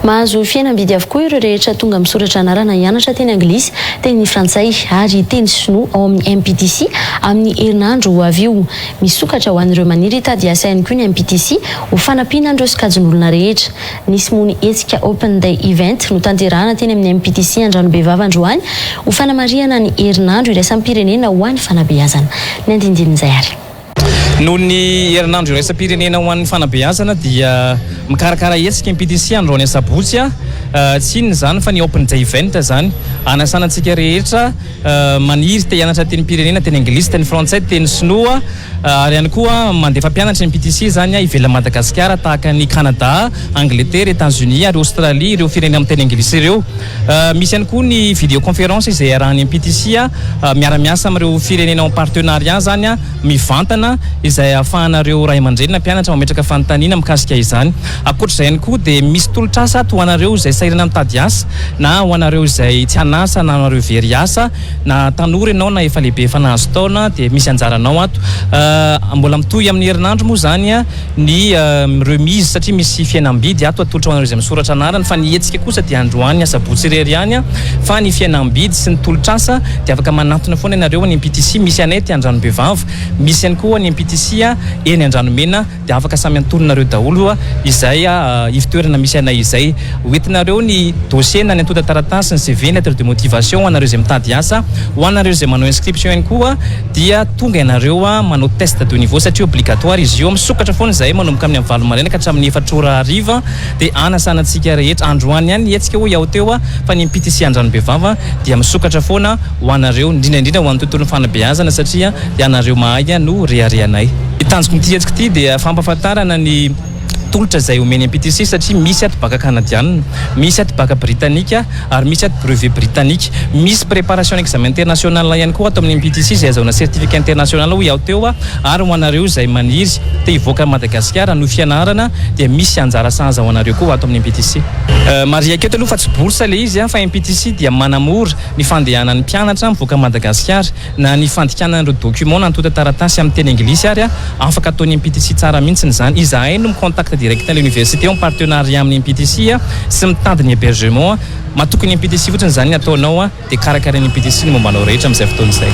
Mahazo fihenam-bidy avokoa ireo rehetra tonga misoratra anarana hianatra teny anglisy, teny frantsay ary teny sinoa ao amin'ny MPTC amin'ny herinandro ho avy io. Misokatra ho an'ireo maniry hitady asa ihany koa ny MPTC ho fanampiana an'ireo sokajin'olona rehetra. Nisy moa ny hetsika Open Day Event notanterahana teny amin'ny MPTC Andranobevava androany ho fanamarihana ny herinandro iraisam-pirenena ho an'ny fanabeazana. Ny andindinin'izay ary. Noho ny herinandro iraisam-pirenena ho an'ny fanabeazana dia mikarakara hetsika MPTC androany asabotsy. Tsy inona izany fa ny Open Day Event izany. Anasana antsika rehetra maniry te hianatra tenim-pirenena, teny anglisy, teny frantsay, teny sinoa ary ihany koa mandefa mpianatra MPTC izany ivelan'i Madagasikara tahaka an'i Canada, Angleterre, Etats-Unis ary Australie ireo firenena miteny anglisy ireo. Misy ihany koa ny vidéo conférence izay iarahan'ny MPTC miara-miasa amin'ireo firenena en partenariat izany mivantana izay ahafahanareo ray aman-dreny na mpianatra mametraka fanontaniana mikasika izany. Ankoatra izay ihany koa dia misy tolotr'asa ato ho anareo izay sahirana mitady asa na ho anareo izay tsy an'asa na anareo very asa na tanora ianao na efa lehibe efa nahazo taona dia misy anjaranao ato. Mbola mitohy amin'ny herinandro moa izany ny remise satria misy fihenam-bidy ato atolotra ho anareo izay misoratra anarana fa ny hetsika kosa dia androany asabotsy irery ihany fa ny fihenam-bidy sy ny tolotr'asa dia afaka manantona foana ianareo any MPTC misy anay aty Andranobevava misy ihany koa ny MPTC eny Andranomena dia afaka samy antoninareo daholo izay ivotoerana misy anay izay. Hoentinareo ny dossier na ny antontan-taratasy, ny CV, lettre de motivation ho anareo izay mitady asa. Ho anareo izay manao inscription ihany koa dia tonga ianareo manao test de niveau satria obligatoire izy io. Misokatra foana izahay manomboka amin'ny 8 maraina ka hatramin'ny 4 ora hariva dia anasana antsika rehetra. Androany ihany ny hetsika hoy aho teo fa ny MPTC Andranobevava dia misokatra foana ho anareo, indrindra indrindra ho an'ny tontolon'ny fanabeazana satria ianareo mahay no reharehanay. Ny tanjon'ity hetsika ity dia fampahafantarana ny tolotra izay omen'ny MPTC satria misy ato baka kanadianina, misy ato baka britanika ary misy ato brevet britanika. Misy préparation examen international ihany koa ato amin'ny MPTC izay azahoana certificat international hoy aho teo ary ho anareo izay maniry te hivoaka an'i Madagasikara hanohy fianarana dia misy anjara sahaza ho anareo koa ato amin'ny MPTC. Marihiko eto aloha fa tsy bourse ilay izy fa MPTC dia manamora ny fandehanan'ny mpianatra mivoaka an'i Madagasikara. Na ny fandikana an'ireo document na antontan-taratasy amin'ny teny anglisy ary afaka ataon'ny MPTC tsara mihitsy izany. Izahay no mi-contact direct ilay université en partenariat amin'ny MPTC sy mitady ny hébergement. Matoky ny MPTC fotsiny izany ny ataonao dia karakarain'ny MPTC ny momba anao rehetra amin'izay fotoana izay.